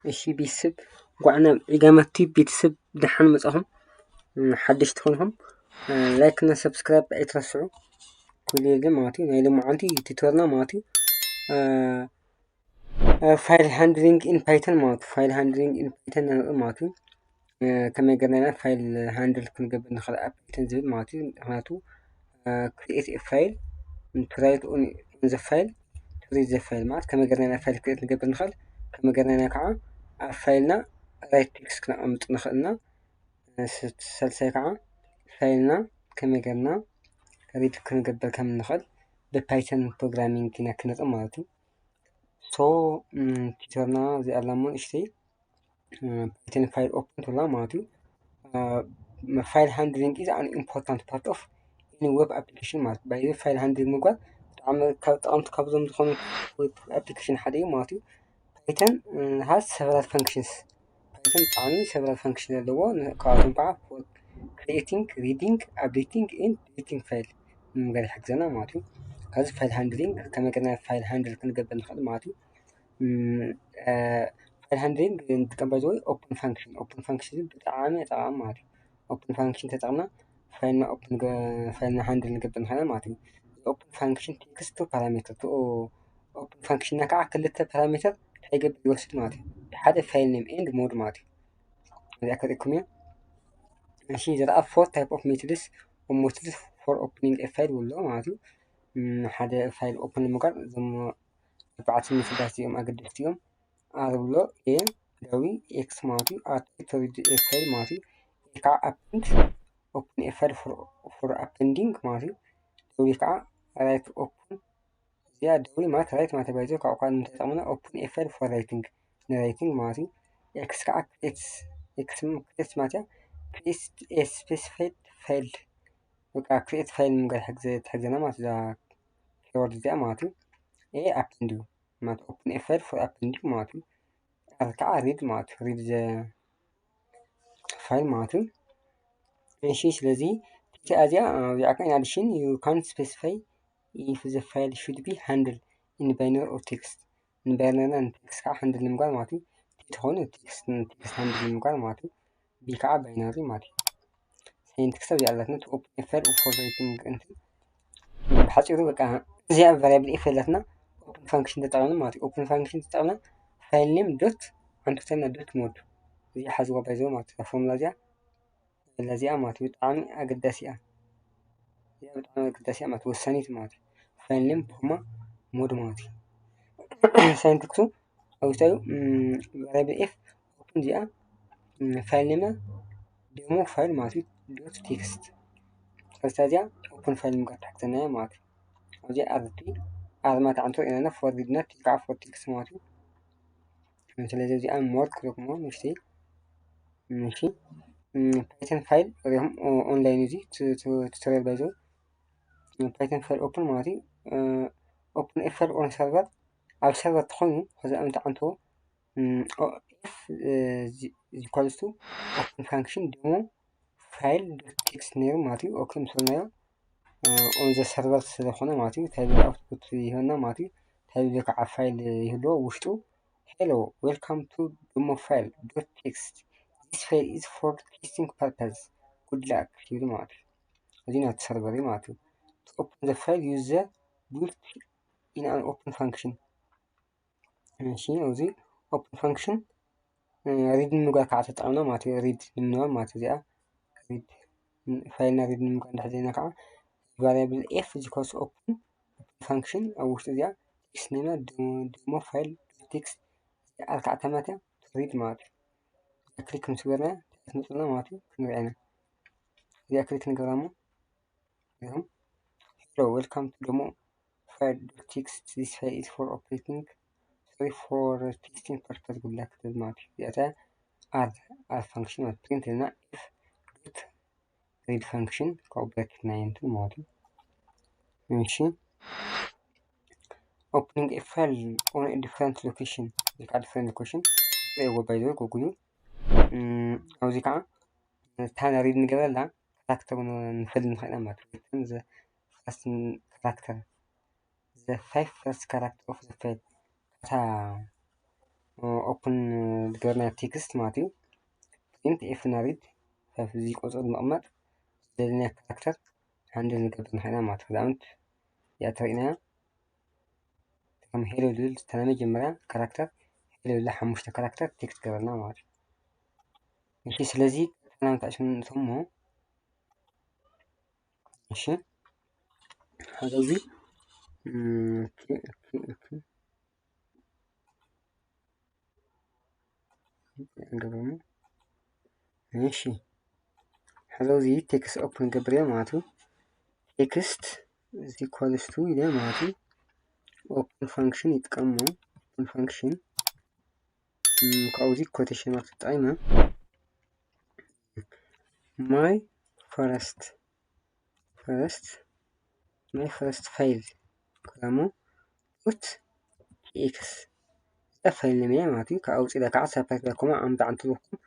እሺ ቤተሰብ፣ እንኳዕ ናብ ዒጋመ ቲዩብ ቤተሰብ ደሓን መጻኹም። ሓደሽቲ ትኾንኩም ላይክ እና ሰብስክራይብ ኣይትረስዑ። ኩሉ ግን ማለት እዩ ናይ ሎማዓንቲ ቲቶርና ማለት እዩ። ፋይል ሃንድሊንግ ኢን ፓይተን ማለት እዩ። ፋይል ሃንድሊንግ ኢን ፓይተን ንርኢ ማለት እዩ። ከመይ ገርና ፋይል ሃንድል ክንገብር ንኽእል ኣብ ፓይተን ዝብል ማለት እዩ። ምክንያቱ create a file to write on the file to read the file ማለት ከመይ ገርና ፋይል ክሬት ንገብር ንኽእል፣ ከመይ ገርና ከዓ ኣብ ፋይልና ራይት ቴክስት ክነቐምጥ ንኽእልና። ሳልሳይ ከዓ ፋይልና ከመይ ገርና ሪድ ክንገብር ከም ንኽእል ብፓይተን ፕሮግራሚንግ ኢና ክንርኢ ማለት እዩ። ሶ ቲቶርና እዚኣ ኣላ እሞ ንእሽተይ ፓይተን ፋይል ኦፕን ትብላ ማለት እዩ። ፋይል ሃንድሊንግ ኢዝ ኣን ኢምፖርታንት ፓርት ኦፍ ኤኒ ዌብ ኣፕሊኬሽን ማለት ባይ ፋይል ሃንድሊንግ ምግባር ብጣዕሚ ካብ ጠቐምቲ ካብዞም ዝኾኑ ዌብ ኣፕሊኬሽን ሓደ እዩ ማለት እዩ። ፓይተን ሃዝ ሰቨራል ፈንክሽንስ ፓይተን ብጣዕሚ ሰቨራል ፈንክሽን ዘለዎ ካብኣቶም ከዓ creating reading updating and deleting file ንምግባር ይሕግዘና ማለት እዩ። ካብዚ ፋይል ሃንድሊንግ ከመይ ገርና ፋይል ሃንድል ክንገብር ንኽእል ማለት እዩ። ፋይል ሃንድሊንግ ንጥቀም ባይ ዘወይ ኦፕን ፋንክሽን ኦፕን ፋንክሽን ብጣዕሚ ጠቃሚ ማለት እዩ። ኦፕን ፋንክሽን ተጠቅምና ፋይልና ኦፕን ፋይልና ሃንድል ንገብር ንኽእል ማለት እዩ። ኦፕን ፋንክሽን ቴክስት ቱ ፓራሜተር ኦፕን ፋንክሽንና ከዓ ክልተ ፓራሜተር እንታይ ይገብር ይወስድ ማለት እዩ። ሓደ ፋይል ኔም ኤንድ ሞድ ማለት እዩ። እዚኣ ከሪእኩም እየ። እሺ ዘረኣ four type of methods or methods for opening a file ውሎ ማለት እዩ። ሓደ ፋይል ኦፕን ንምጋር እዞም ኣርባዕተ ሜቶዳት እዮም ኣገደስቲ እዮም። ኣር ብሎ ኤ ዳዊ ኤክስ ማለት እዩ። ኣር ቱ ሪድ ፋይል ማለት እዩ። ኤ ከዓ ኣፕንድ ኦፕን ኤ ፋይል ፎር ኣፕንዲንግ ማለት እዩ። ዳዊ ከዓ ራይት ኦፕን እዚኣ ዳዊ ማለት ራይት ማለት ባይዞ ካብ ኳ ንምንታይ ጠቕምና ኦፕን ኤ ፋይል ፎር ራይቲንግ ንራይቲንግ ማለት እዩ። ኤክስ ከዓ ክሬትስ ኤክስ ክሬትስ ማለት እያ። ክሬትስ ኤ ስፔሲፋይድ ፋይል በቃ ክሬት ፋይል ንምግባር ትሕግዘና ማለት እዛ ኪወርድ እዚኣ ማለት እዩ። ኤ ኣፕንድ እዩ ማለት ኦፕን ኤ ፋይል ፎር ኣፕንዲንግ ማለት እዩ። ኣር ከዓ ሪድ ማለት እዩ። ሪድ ዘ ፋይል ማለት እዩ። እሺ ስለዚ ቲቲ ኣዚኣ እዚኣ ከዓ in addition you can specify if the file should be handled in binary or text። ንባይነሪና ንቴክስት ከዓ ሃንድል ንምግባር ማለት እዩ። ቲ ተኾይኑ ቴክስት ንቴክስት ሃንድል ንምግባር ማለት እዩ። ቢ ከዓ ባይነሪ ማለት እዩ። ሳይንቲክስ እዚኣ ኣለትና ቱ ኦፕን ኤ ፋይል ፎር ራይቲንግ እንትን ብሓፂሩ በቃ እዚኣ ቫሪያብል ኤፍ ኣለትና ኦፕን ፋንክሽን ተጠቐምና ማለት እዩ። ኦፕን ፋንክሽን ተጠቐምና ፋይል ኔም ዶት ኣንቶተና ዶት ሞድ እዚኣ ሓዝዋ ባይዘው ማለት እዩ። ፎርሙላ እዚኣ እዚኣ ማለት እዩ ብጣዕሚ ኣገዳሲ እያ። እዚኣ ብጣዕሚ ኣገዳሲ እያ ማለት ወሳኒት ማለት እዩ። ፋይል ኔም ኮማ ሞድ ማለት እዩ። ሳይንቲክሱ ኣብ ውሽጣዩ ቫሪያብል ኤፍ ኦፕን እዚኣ ፋይል ኔማ ዴሞ ፋይል ማለት እዩ። ዶት ቴክስት ሰለስተ እዚኣ ኦፕን ፋይል ምግባር ትሕግዘና እያ ማለት እዩ። ኣብዚ ኣርቲ ኣርማ ተዓንቶ ኢና ፎር ሪድና ቲ ከዓ ፎር ቴክስት ማለት እዩ። ስለዚ እዚኣ ሞር ክረክሞ ምሽቲ እሺ ፓይተን ፋይል ሪኹም ኦንላይን እዚ ቱቶሪያል ባይዞ ፓይተን ፋይል ኦፕን ማለት እዩ። ኦፕን ኤ ፋይል ኦን ሰርቨር ኣብ ሰርቨር ተኾይኑ ከዚ ኣምቲ ዓንቶ ኤፍ ዚኳልስቱ ኦፕን ፋንክሽን ዴሞ ፋይል ዶት ቴክስት ነይሩ ማለት እዩ። ኦኬ ምስ በልናዮ ኦን ዘ ሰርቨር ስለዝኾነ ማለት እዩ ታይብል ኣውትፑት ይህበና ማለት እዩ። ታይብል ከዓ ፋይል ይህልዎ ውሽጡ hello welcome to demo file dot txt this file is for testing purpose good luck ይብል ማለት እዩ። እዚ ናቲ ሰርቨር እዩ ማለት እዩ። To open the file use the built in an open function እሺ ኣብዚ ኦፕን ፋንክሽን ሪድ ንምግባር ከዓ ተጠቐምና ማለት እዩ። ሪድ ንምንባር ማለት እዚኣ ሪድ ፋይልና ሪድ ንምግባር እንድሕር ዘለና ከዓ ቫሪያብል ኤፍ ዚኮስ ኦፕን ኦፕን ፋንክሽን ኣብ ውሽጢ እዚኣ ቴክስት ኔምና ዴሞ ፋይል ቴክስት እዚኣ ኣርካዕተ ማትያ ሪድ ማለት እዩ። ክሊክ ምስ ገርና ትመፅና ማለት እዩ። ክንሪኣና እዚኣ ክሊክ ንገብራ እሞ hello welcome to demo file dot txt this file is for operating sorry for testing purpose good luck ትብል ማለት እዩ። እዚኣታ ኣር ኣር ፋንክሽን ማለት ፕሪንት ልና ኤፍ ዶት ሪድ ፋንክሽን ካብኡ ብራኬት ናይ እንትን ማለት እዩ። እሺ opening a file on a different location ወይ ከዓ different location ሪድዎ ባይዘ ጎጉዩ ኣብዚ ከዓ ታና ሪድ ንገበላ ካራክተር ንፈልጥ ንኽእል ማለት እዩ። ከም ዘ ፈርስት ካራክተር ዘ ፋይቭ ፈርስት ካራክተር ኦፍ ዘ ፋይል እታ ኦፕን ዝገበርናዮ ቴክስት ማለት እዩ። ፕሪንት ኤፍ እና ሪድ ካብ እዚ ቆጽሪ ብምቕማጥ ዝደለናዮ ካራክተር ሃንድል ንገብር ንኽእል ኢና ማለት እዩ። ንኣብነት እዚኣ ተሪእናያ ከም ሄሎ ዝብል እታ ናይ መጀመርያ ካራክተር ሄሎ ዝብላ ሓሙሽተ ካራክተር ቴክስት ገበርና ማለት እዩ። እሺ ስለዚ ቀጥታ ናብ ታች ክንእቶ እሞ እሺ ሓደ እዚ ገበርና እሺ ሕዚ እዚ ቴክስት ኦፕን ገብርዮ ማለት እዩ። ቴክስት እዚ ኢኳልስ ቱ ኢለ ማለት እዩ። ኦፕን ፋንክሽን ይጥቀሞ ኦፕን ፋንክሽን ካብዚ ኮቴሽን ማርክ ተጠቂመ my first first my first file ኮማ dot txt እዛ ፋይል ኔም እያ ማለት እዩ። ካብ ኣውፅእ ኢለ ከዓ ሰፓሬት ኢለ ኮማ ኣምጣዕ እንትብለኩም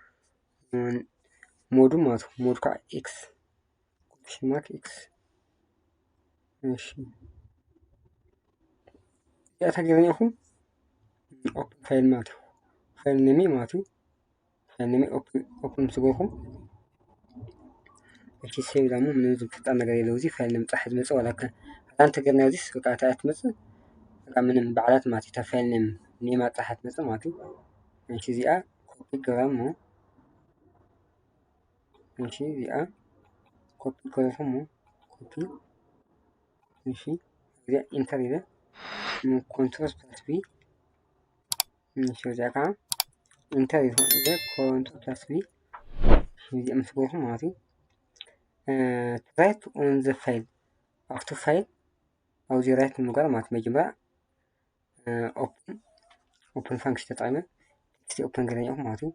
ሞዱ ማለት እዩ። ሞድ ከዓ ኤክስ ኮቴሽን ማርክ ኤክስ እሺ እዚኣ ተገይርና ኢኹም ኦፕን ፋይል ማለት እዩ። ፋይል ኔም ማለት እዩ። ፋይል ኔም ኦፕን ምስ ገርኩም እቺ ሴቭ ዳሞ ምንም ዝፍጠር ነገር የለው። እዚ ፋይል ኔም ጥራሕ ዝመጽእ ዋላ ከ ኣንተ ገርና እዚ በቃ እንታይ ትመጽእ በቃ ምንም ባዕላት ማለት እዩ። ፋይል ኔም ኔማ ጥራሕ ትመጽእ ማለት እዩ። እሺ እዚኣ ኮፒ ገራ እሞ እሺ እዚኣ ኮፒ ገርኩም እሞ ኮፒ እሺ እዚኣ ኢንተር ኢለ ኮንትሮል ፕላስ ቢ እሺ እዚኣ ከዓ ኢንተር ኢለ ኮንትሮል ፕላስ ቢ እዚኣ ምስ ገርኩም ማለት እዩ። ራይት ኦን ዘ ፋይል ኣብቲ ፋይል ኣብዚ ራይት ንምግባር ማለት መጀመርያ ኦፕን ኦፕን ፋንክሽን ተጠቂመ ቴክስት ኦፕን ገረኛኹ ማለት እዩ።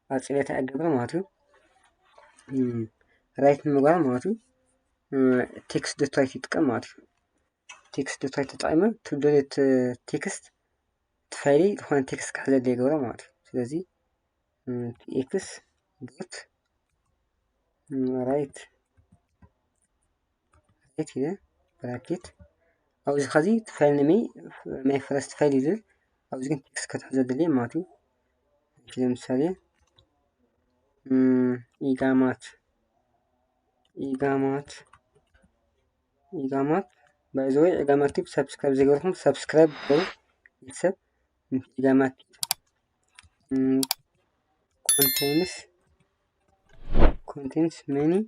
ኣብ ፅሬት ኣገብረ ማለት እዩ። ራይት ንምግባር ማለት እዩ። ቴክስት ዶት ራይት ይጥቀም ማለት እዩ። ቴክስት ዶት ራይት ተጠቂመ ትደልዮ ቴክስት እቲ ፋይል ዝኾነ ቴክስት ክሕዘሉ ይገብሮ ማለት እዩ። ስለዚ ቴክስት ዶት ራይት ራይት ኢለ ብራኬት ኣብዚ ኸዚ እቲ ፋይል ኔም my first file እዩ ዝብል ኣብዚ ግን ቴክስት ክትሕዘ ድልየ ማለት እዩ። ለምሳሌ ኢጋማት ኢጋማት ኢጋማት ባይዘወይ ኢጋማት ቲፕ ሰብስክራይብ ዘይገርኩም ሰብስክራይብ ገሩ ቤተሰብ ኢጋማት contains contains many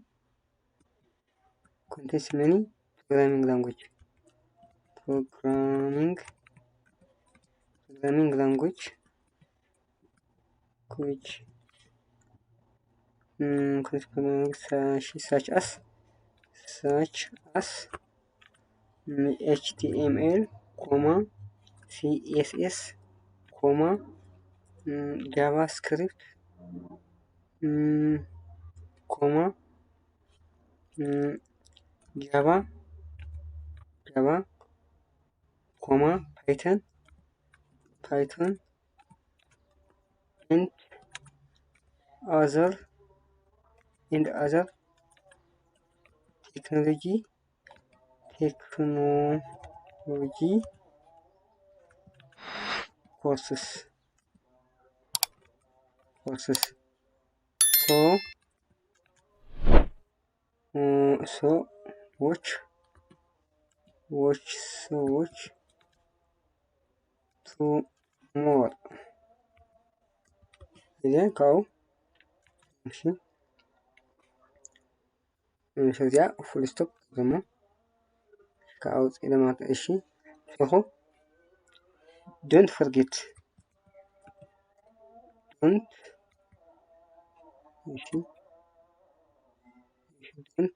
contains many programming language programming programming language which um, such as such as H T M L, comma, C S S, comma, um, JavaScript, um, comma, um, Java, Java, comma, Python, Python, and other and other technology technology courses courses so uh, so watch watch so watch to more እዚኣ ካብኡ እሺ እዚኣ ፉል ስቶፕ ደሞ ካብኡ ውፅእ ለማለት እሺ ሶኹ don't forget don't እሺ don't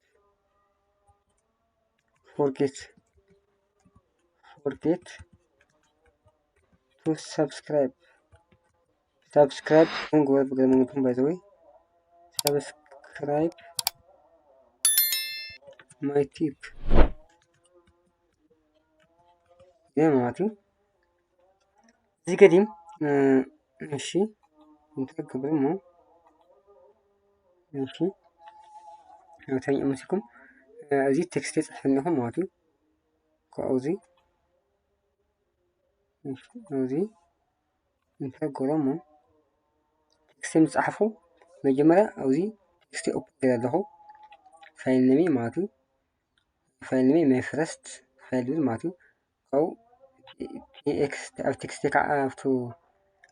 forget forget to subscribe subscribe don't go by the way subscribe my tip ይህ ማለት ነው። እዚህ ገዲም እሺ እንትን ክብል ነው። እሺ ተኝ ምስኩም እዚ ቴክስት የጽሕፍ ኣለኹ ማለት እዩ። ካብዚ እዚ ኢንተር ገይረ እሞ ቴክስት ምስ ጸሓፍኩ መጀመርያ ኣብዚ ቴክስት ኦፕን ገይረ ኣለኹ። ፋይል ኔም ማለት እዩ። ፋይል ኔም my first file ዝብል ማለት እዩ። ካብኡ ቴክስት ኣብ ቴክስት ከዓ ኣብቱ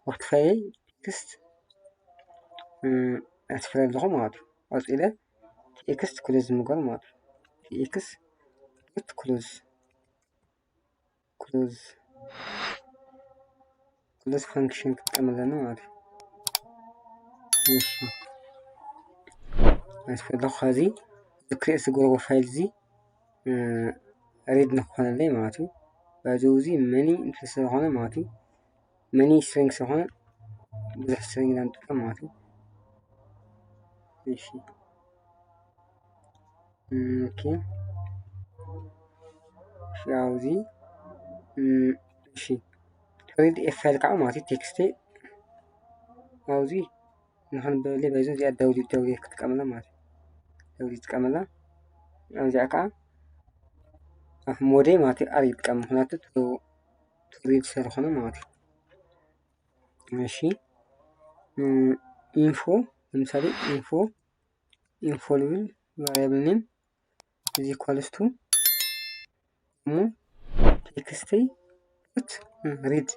ኣብቲ ፋይል ቴክስት ኣስፍረ ኣለኹ ማለት እዩ። ቀፂለ ቴክስት ክሎዝ ምግባር ማለት እዩ። ቴክስት ክሎዝ ክሎዝ ክሎዝ ፈንክሽን ክጥቀም ኣለና ማለት እዩ። እሺ ኣስፈለኹ ከዚ ክሬት ዝገበርዎ ፋይል እዚ ሪድ ንክኾነለይ ማለት እዩ። ባይዘው እዚ መኒ ኢንትረስት ዝኾነ ማለት እዩ። መኒ ስትሪንግ ዝኾነ ብዙሕ ስትሪንግ ኢና ንጥቀም ማለት እዩ። እሺ ኦኬ እሺ ኣብዚ እሺ ሪድ ኤ ፋይል ከዓ ማለት እዩ። ቴክስት ኣብዚ ንክንበበለይ ባይዘው እዚኣ ዳውንሎድ ዳውንሎድ ክጥቀመላ ማለት እዩ። ዳውንሎድ ክጥቀመላ ኣብዚኣ ከዓ ኣብ ሞዴ ማለት እዩ ኣር ይጥቀም ምክንያቱ ቱ ሪድ ስለዝኾነ ማለት እዩ። እሺ ኢንፎ ለምሳሌ ኢንፎ ኢንፎ ልብል ቫሪያብል ኔም እዚ ኢኳልስ ቱ እሞ ቴክስተይ ዶት ሪድ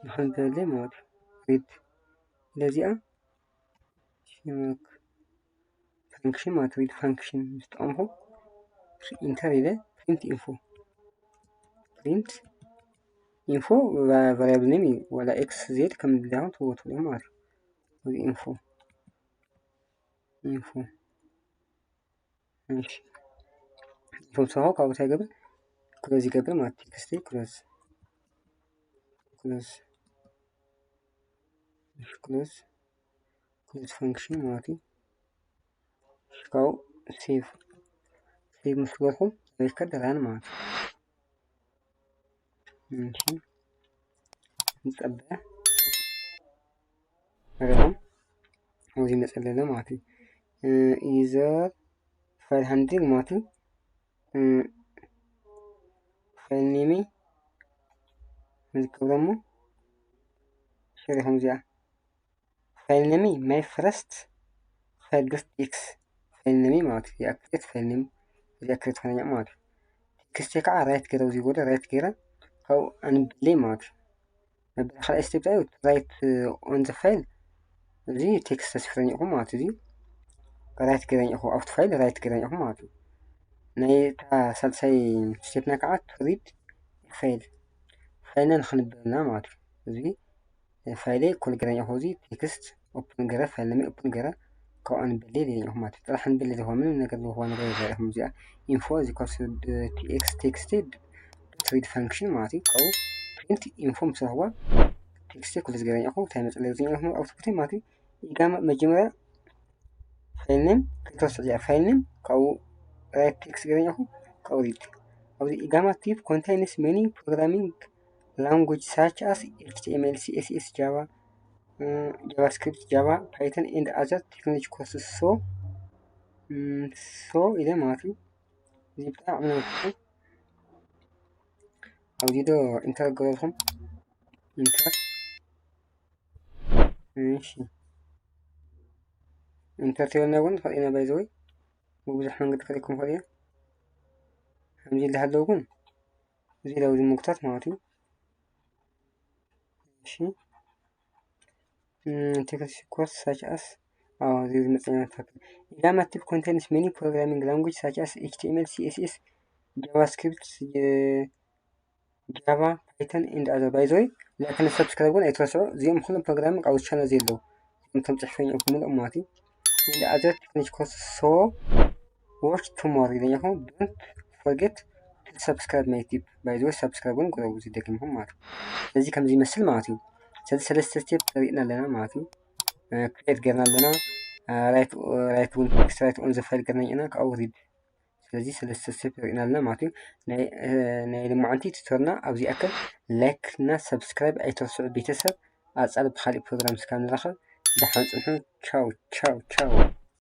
ንክንበበለይ ማለት እዩ። ሪድ ስለዚኣ ፈንክሽን ማለት ሪድ ፈንክሽን ምስ ጠቐምኩ ኢንተር ኢለ ፕሪንት ኢንፎ ፕሪንት ኢንፎ ቫሪያብል ኔም እዩ። ዋላ ኤክስ ዜድ ከም ድላኹም ትወቱ ማለት እዩ። ኢንፎ ኢንፎ ኢንፎ ምሳኹ ካብኡ እንታይ ይገብር? ክሎዝ ይገብር ማለት ቴክስት ክሎዝ ክሎዝ ክሎዝ ክሎዝ ፈንክሽን ማለት እዩ። ካብኡ ሴቭ ሴቭ ምስ ገበርኩም ሪከርድ ራን ማለት እዩ። እሺ ንጸበ ሪኹም ኣብዚ መጸለለ ማለት እዩ። ዩዘር ፋይል ሃንድሊንግ ማለት እዩ። ፋይል ኔሚ ዝገብረ እሞ ሸሪኹም እዚኣ ፋይል ኔሚ my first file dot txt ፋይል ኔሚ ማለት እዩ። እዚኣ ክሬት ፋይል ኔም እዚኣ ክሬት ኮይና ማለት እዩ። ቴክስት ከዓ ራይት ገይረ ኣብዚ ጎደ ራይት ገይረ ካብኡ ኣንብለይ ማለት እዩ። መበል ካልኣይ ስቴፕ እዩ ራይት ኦን ዘ ፋይል እዚ ቴክስት ተስፍረን ኢኹም ማለት እዚ ራይት ገይረን ኢኹ ኣብቲ ፋይል ራይት ገይረን ኢኹ ማለት እዩ። ናይ እታ ሳልሳይ ስቴፕና ከዓ ቱ ሪድ ፋይል ፋይልና ንክንበልና ማለት እዩ። እዚ ፋይለይ ኮል ገይረን ኢኹ እዚ ቴክስት ኦፕን ገይረ ፋይል ነመይ ኦፕን ገይረ ካብኡ ኣንብለይ ኢለን ኢኹ ማለት እዩ። ጥራሕ ኣንብለይ ዝኮ ምንም ነገር ዝኮ ነገር የዛሪኹም እዚኣ ኢንፎ እዚ ኮርስ ቴክስት ቴክስት ሪድ ፈንክሽን ማለት እዩ። ካብኡ ፕሪንት ኢንፎ ምስ ረኽዋ ቴክስት ክሎዝ ገይረን ኢኹ እንታይ መፅለይ ዝኛ ኢኹ ኣውትፑት ማለት እዩ። ኢጋማ መጀመርያ ፋይል ኔም ክትወስድ እያ። ፋይል ኔም ካብኡ ራይት ቴክስት ገይረን ኢኹ ካብኡ ሪድ ኣብዚ ኢጋማ ቲፕ ኮንቴንስ ሜኒ ፕሮግራሚንግ ላንጉጅ ሳች ኣስ ኤች ቲ ኤም ኤል፣ ሲ ኤስ ኤስ፣ ጃቫ፣ ጃቫስክሪፕት፣ ጃቫ፣ ፓይተን ኤንድ ኣዘር ቴክኖሎጂ ኮርስስ ሶ ሶ ኢለ ማለት እዩ። እዚ ብጣዕሚ ነዊሕ ኣብዚ ዶ ኢንተር ገበርኩም ኢንተር እሺ ኢንተር ተበልና እውን ንኽእል ኢና ባይዘወይ ብብዙሕ መንገዲ ክሪኩም ንኽእል ኢና። ከምዚ እንዳሃለዉ ግን እዚ ዳውዚ ምጉታት ማለት እዩ። እሺ ቴክስት ኮርስ ሳች ኣስ እዚ ዝመፀና ታክል ኢጋማ ቲፕ ኮንቴንስ ሜኒ ፕሮግራሚንግ ላንጉጅ ሳች ኣስ ኤች ቲ ኤም ኤል፣ ሲ ኤስ ኤስ፣ ጃቫስክሪፕት፣ ጃቫ፣ ፓይተን ኤንድ ኣዘር ባይዘወይ ላይክ ን ሰብስክራይብ እውን ኣይትረስዑ። እዚኦም ኩሎም ፕሮግራሚንግ ኣብ ቻነል ዘለዉ እቶም ተምፅሕፈኝ ኢኹም ምልኦም ማለት እዩ። ኤንድ ኣዘር ቴክኒክ ኮርስ ሶ ዋች ቱ ሞር ኢለኛኹም ዶንት ፎርጌት ቱ ሰብስክራይብ ማይ ቲፕ ባይዘወይ ሰብስክራይብ እውን ግረቡ ዝደግምኹም ማለት እዩ። ስለዚ ከምዚ ይመስል ማለት እዩ። ስለዚ ሰለስተ ስቴፕ ርኢና ኣለና ማለት እዩ። ክሬት ገርና ኣለና ራይት እውን ቴክስት ራይት ኦን ዘ ፋይል ገርና ኢና ካብኡ ሪድ ስለዚ ሰለስተ ስቴፕ ርኢና ኣለና ማለት እዩ። ናይ ልማዓንቲ ቱቶርና ኣብዚ ኣክል ላይክ እና ሰብስክራይብ ኣይተርስዑ ቤተሰብ ኣጻል ብካሊእ ፕሮግራም ስካብ ንራኸብ ደሓን ጽንሑ። ቻው ቻው ቻው።